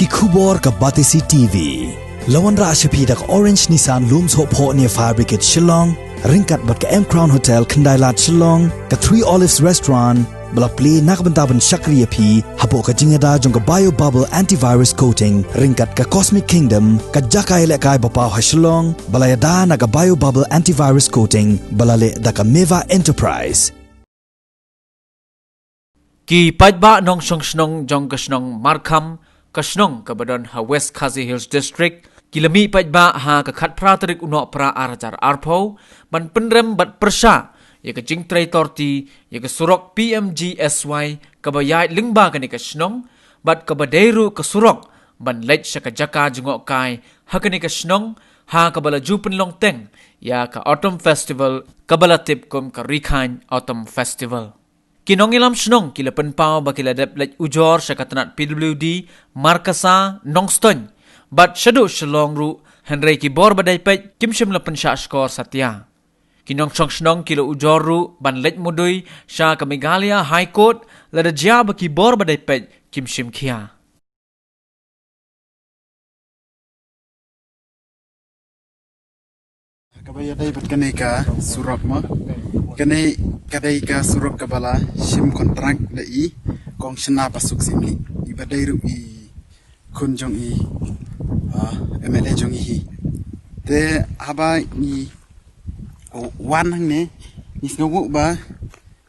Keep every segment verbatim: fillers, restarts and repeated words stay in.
Ki khubor ka Batesi T V. La wanrah sha phi da ka Orange Nissan Lum Sohphoh near Fire Brigade Shillong, ryngkat bad ka M Crown Hotel Khyndailad Shillong, ka Three Olives Restaurant, ba la plie na ka bynta ban shakri ïa phi hapoh ka jingïada jong ka Bio Bubble Antivirus Coating, ryngkat ka Cosmic Kingdom, ka jaka ïalehkai ba paw ha Shillong, ba la ïada na ka Bio Bubble Antivirus Coating, ba la leh da ka Meva Enterprise. Ki paidbah nongshong shnong jong ka shnong Markham, ka shnong kaba don ha West Khasi Hills District, ki la mih paidbah ha ka khatphra tarik u Nohprah ar hajar arphew, ban pynrem bad pyrshah ïa ka jingtrei torti ïa ka surok P M G S Y kaba ïaid lyngba kane ka shnong, bad kaba dei ruh ka surok ban leit sha ka jaka jngohkai ha kane ka shnong, ha kaba la ju pynlong teng ïa ka Autumn Festival kaba la tip kum ka Rikhain Autumn Festival. Ki nongïalam shnong ki la pynpaw ba ki la dep leit ujor sha ka tnat P W D Markasa Nongstoiñ bad shaduh Shillong ruh, hynrei ki bor ba dei peit kim shym la pynshah shkor satia. Ki nongshong shnong ki la ujor ruh ban leit mudui sha ka Meghalaya High Court, lada jia ba ki bor ba dei peit kim shim khia. Kaba ïadei bad kane ka surok mo. Kane ka dei ka surok kaba la shim kontrak da i Kong Shynna Basuk Syiemlieh, i ba dei ruh i khun jong i, ah, M L A jong i hi. Te haba ngi wan hangne, ngi sngewnguh ba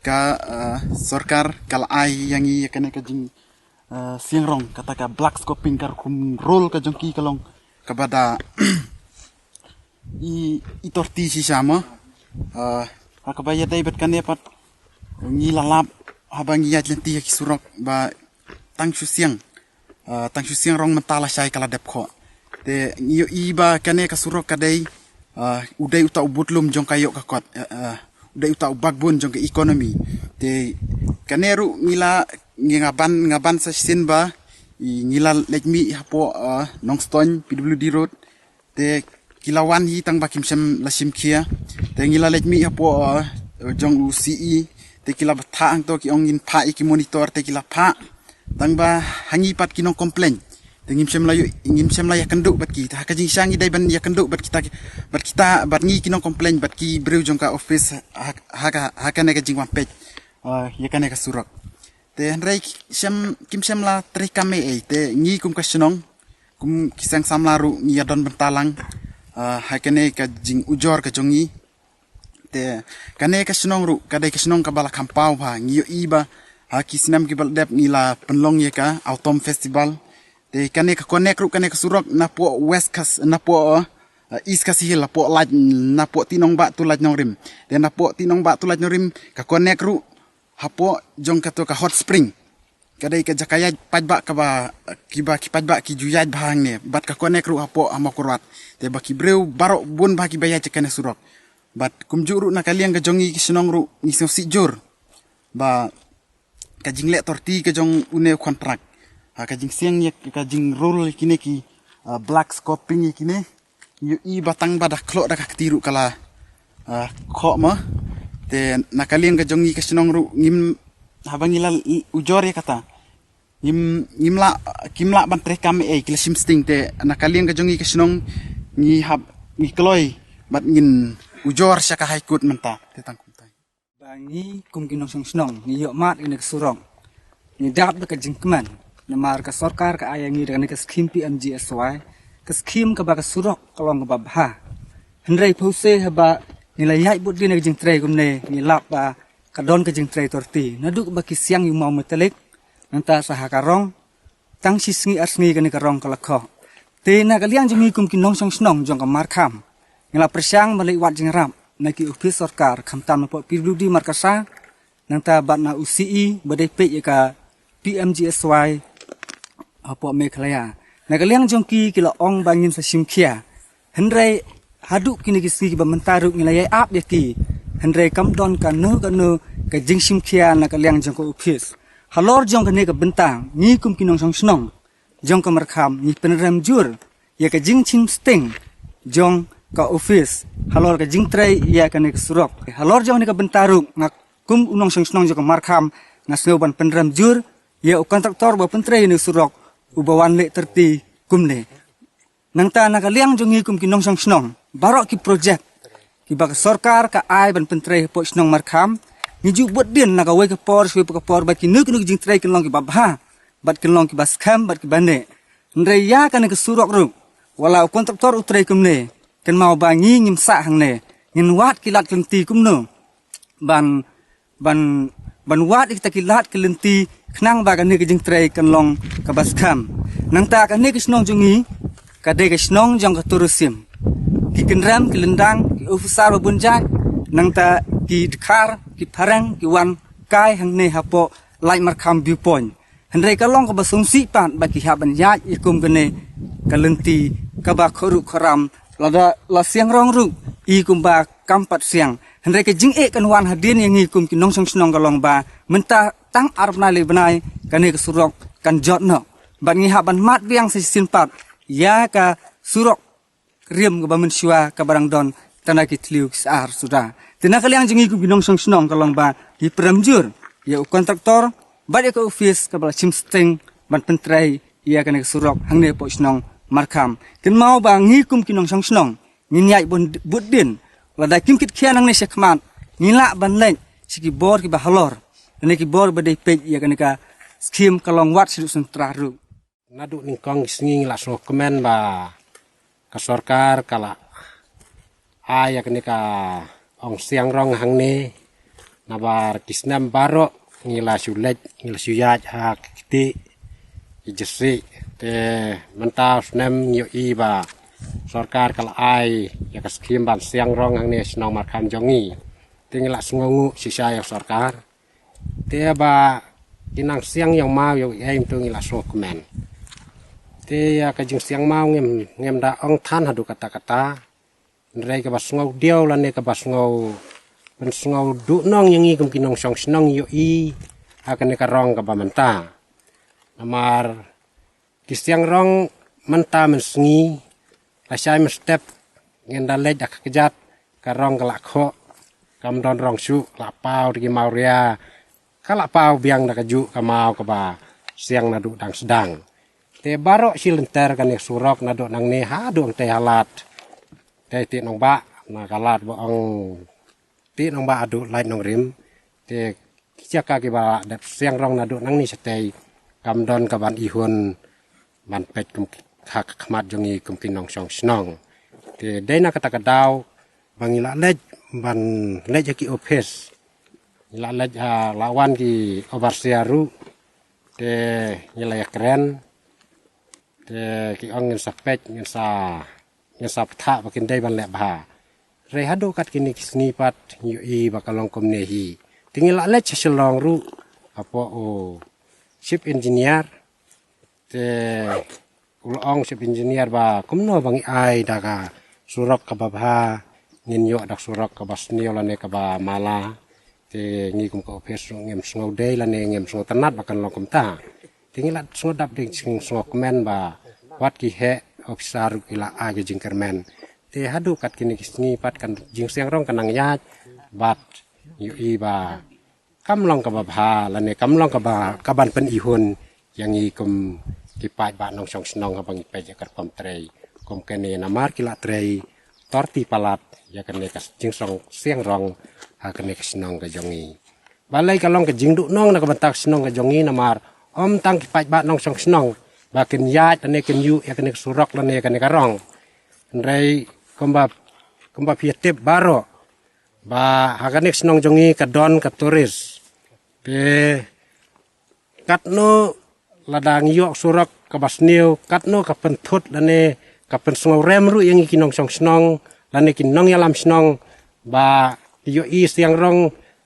ka, ah, sorkar ka la ai ïa ngi ïa kane ka jing, ah, siang rong, kata ka black scoping, ka rukom rule ka jong ki ka long kaba da i, i torti shisha mo. Ah, ha kaba ïadei bad kane pat, ngi la lap haba ngi ïaid lynti ha ki surok ba tang shu siang, ah, tang shu siang rong mynta lashai ka la dep khoh. Te ngi ïohi ba kane ka surok ka dei, ah, u dei uta u budlum jong ka ïoh ka kot, ah, ah, u dei uta u backbone jong ka economy. Te kane ruh ngi la, ngi nga ban, nga ban sa shisien ba i ngi la leit mih hapoh, ah, Nongstoiñ P W D Road. Te ki la wan hi tang ba kim shym la shim khia. Te ngi la leit mih hapoh, uh, jong u C E. Te ki la bthah hangto, ki ong ngin phah ïa ki monitor, te ki la phah. Tang ba ha ngi pat ki nong complain, te ngim shym la ïoh, ngim shym la ïakynduh bad ki. Te ha ka jingshisha ngi dei ban ïakynduh bad kita, bad kita, bad ngi ki nong complain, bad ki briew jong ka office ha, ha ka, ha kane ka jingwan peit, uh, ïa kane ka surok. Te hynrei ki shym, kim shym la treikam ei ei, te ngi kum ka shnong, kum ki seng samla ruh ngi ïa don bynta lang, ah, ha kane ka jingujor ka jong ngi. Te kane ka shnong ruh ka dei ka shnong kaba la kham paw bha, ngi ïohi ba ha ki snem kiba la dep ngi la pynlong ïa ka Autumn Festival. Te kane ka connect ruh kane ka surok napoh West Khas, napoh, ah, East Khasi Hills, napoh Lait, napoh Tinongbah to Lait Nongrim. Te napoh Tinongbah to Lait Nongrim ka connect ruh hapoh jong kato ka hot spring. Ka dei ka jaka ïaid paidbah kaba, kiba ki paidbah ki ju ïaid bha hangne, bad ka connect ruh hapoh ha Mawkyrwat. Te ba ki briew baroh bun bha kiba ïaid sha kane surok. Bad kumjuh ruh na ka liang ka jong ngi ki shnong ruh ngi sngewsih jur ba ka jingleh torti ka jong une u kontrak. Ha ka jingsiang ïa ka jingrule ïa kine ki, ah, black scoping ïa kine. Ngi ïohi ba tang ba da khloh da ka kti ruh ka la, ah, khoh mo. Te na ka liang ka jong ngi ka shnong ruh ngim, haba ngi la ujor ïa kata, ngim, ngim lah, kim lah ban treikam ei ei, ki la shim sting. Te na ka liang ka jong ngi ka shnong ngi hap, ngi kloi bad ngin ujor sha ka High Court mynta. Te tang kumta. Ba ngi kum ki nongshong shnong ngi ïoh mad ïa kane ka surok, ngi dap da ka jingkmen. Namar ka sorkar ka ai ïa ngi da kane ka skhim P M G S Y, ka skhim kaba ka surok ka long kaba bha. Hynrei phewse haba ngi la ïaid bud ïa kane ka jingtrei kumne, ngi lap ba ka don ka jingtrei torti, naduh ba ki siang ïa u maw metalik, nangta sa ha ka rong, tang shi sngi ar sngi kane ka rong ka la khoh. Te na ka liang jong ngi kum ki nongshong shnong jong ka Markham, ngi la pyrshang ban leit wad jingïarap na ki ophis sorkar, khamtam napoh P W D Markasa, nangta bad na u C E ba dei peit ïa ka P M G S Y hapoh Meghalaya. Na ka liang jong ki, ki la ong ba ngin sa shim khia. Hynrei haduh kine ki sngi kiba mynta ruh ngi la ïai ap ïa ki, hynrei kam don kano kano ka jingshim khia na ka liang jong ka ophis. Halor jong kane ka bynta, ngi kum ki nongshong shnong jong ka Markham ngi pynrem jur ïa ka jingshim sting jong ka ophis halor ka jingtrei ïa kane ka surok. Halor jong kane ka bynta ruh, nga kum u nongshong shnong jong ka Markham nga sngew ban pynrem jur ïa u kontraktor ba pyntrei ïa kane ka surok, uba wan leh thirty kumne. Nangta na ka liang jong ngi kum ki nongshong shnong, baroh ki project kiba ka sorkar ka ai ban pyntrei hapoh shnong Markham, ngi ju bud dien na kawei ka por sha kawei ka por ba kino kino ki jingtrei kin long kiba bha, bad kin long kiba skhem, bad kiba neh. Hynrei ïa kane ka surok ruh, wat la u kontraktor u trei kumne, kynmaw ba ngi ngim sah hangne, ngin wad ki lad ki lynti kumno ban ban ban wad ïa kita ki lad ki lynti, khnang ba kane ka jingtrei kan long kaba skhem. Nangta kane ka shnong jong ngi ka dei ka shnong jong ka tourism. Ki kynrem, ki lyndang, ki officer ba bun jait, nangta ki dkhar, ki phareng, ki wan kai hangne hapoh Laitumkhrah Markham View Point. Hynrei ka long kaba sngewsih pat ba ki hap ban ïaid ïa kum kane ka lynti kaba khuruh khuram, lada la siang rong ruh i kumba kam pat siang. Hynrei ka jingeh kan wan hadien ïa ngi kum ki nongshong shnong ka long ba mynta tang ar bnai lai bnai kane ka surok kan jot noh. Bad ngi hap ban mad biang sa shisien pat ïa ka surok rim kaba mynshuwa kaba dang don tang da ki thliew ki sar suda. Te na ka liang jong ngi kum ki nongshong shnong ka long ba ngi pyrshang jur ïa u kontraktor bad ïa ka office kaba la shim sting ban pyntrei ïa kane ka surok hangne hapoh shnong Markham. Kynmaw ba ngi kum ki nongshong shnong ngin ïaid bun bud dien, lada kim kit khian hangne sha khmat, ngin lah ban leit sha ki bor kiba halor, lane ki bor ba dei peit ïa kane ka skhim ka long wat sha ruh sha tynrai ruh. Naduh nyngkong ki sngi ngi la sngewkmen ba ka sorkar ka la ai ïa kane ka ong siang rong hangne, nabar ki snem baroh ngi la shu leit, ngi la shu ïaid ha ki kti ki jesi. Te mynta u snem ngi ïohi ba sorkar ka la ai ïa ka skhim ban siang rong hangne shnong Markham jong ngi. Te ngi la sngewnguh shisha ïa sorkar. Te ba ki nang siang ïa u maw ïa u ei mynta ngi la sngewkmen. Te ïa ka jingsiang maw ngim, ngim da ong than haduh katta katta. Hynrei kaba sngew diaw lane kaba sngew, pynsngew duhnong ïa ngi kum ki nongshong shnong ïohi ha kane ka rong kaba mynta. Namar ki siang rong mynta mynsngi, lashai mynstep ngin da leit da ka kjat, ka rong ka la khoh, kam don rong shuh, la paw da ki mawria, ka la paw biang da kajuh ka maw kaba siang naduh dang sdang. Te baroh shi lynter kane surok naduh nangne haduh hangtei ha lad Tei Tih Nongbah, na ka lad ba ong Tih Nongbah haduh Laitumkhrah. Te ki jaka kiba dep siang rong naduh nangne shatei kam don kaban ihun ban peit kum ki, ha ka khmat jong ngi kum ki nongshong shnong. Te dei na kata ka daw ba ngi la leit, ban leit ha ki office. Ngi la leit, ha, la wan ki overseer ruh. Te ngi la ïakren. Te ki ong ngin sa peit, ngin sa, ngin sa pynthah ba kin dei ban leh bha. Hynrei haduh kat kine ki sngi pat ngi ïohi ba ka long kumne hi. Te ngi la leit sha Shillong ruh, hapoh u chief engineer. Te u la ong chief engineer ba kumno ba ngi ai da ka surok kaba bha, ngin ïoh da ka surok kaba sniew lane kaba mala. Te ngi kum ka office ruh ngim sngewdei lane ngim sngewtynnat ba kan long kumta. Te ngi la sngewdap dei jingsngewkmen ba wat ki heh officer ruh ki la ai ka jingkyrmen. Te haduh kat kine ki sngi pat ka jingsiang rong ka nang ïaid, bad ngi ïohi ba kam long kaba bha lane kam long kaba, kaban pynihun ïa ngi kum ki paidbah nongshong shnong haba ngi peit ïa ka rukom trei kum kane, namar ki la trei tor ti palat ïa kane ka jingsong siang rong ha kane ka shnong ka jong ngi. Balei ka long ka jingduhnong na ka bynta ka shnong ka jong ngi, namar ym tang ki paidbah nongshong shnong ba kin ïaid lane kin ïuh ïa kane ka surok lane ïa kane ka rong. Hynrei kumba, kumba phi ïa tip baroh ba ha kane ka shnong jong ngi ka don ka tourist. Te katno lada ngi ïoh surok kaba sniew, katno ka pynthut lane ka pynsngewrem ruh ïa ngi ki nongshong shnong lane ki nongïalam shnong ba ki ïohi siang rong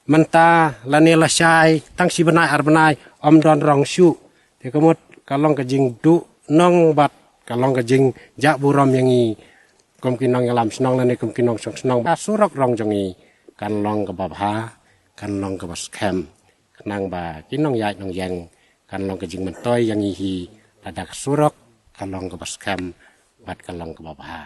mynta lane lashai tang shi bnai ar bnai ym don rong shuh. Te ka mut ka long ka jingduhnong bad ka long ka jingjah burom ïa ngi kum ki nongïalam shnong lane kum ki nongshong shnong ba surok rong jong ngi kan long kaba bha, kan long kaba skhem. Khnang ba ki nongïaid nongïeng kan long ka jingmyntoi ïa ngi hi, lada ka surok ka long kaba skhem bad ka long kaba bha.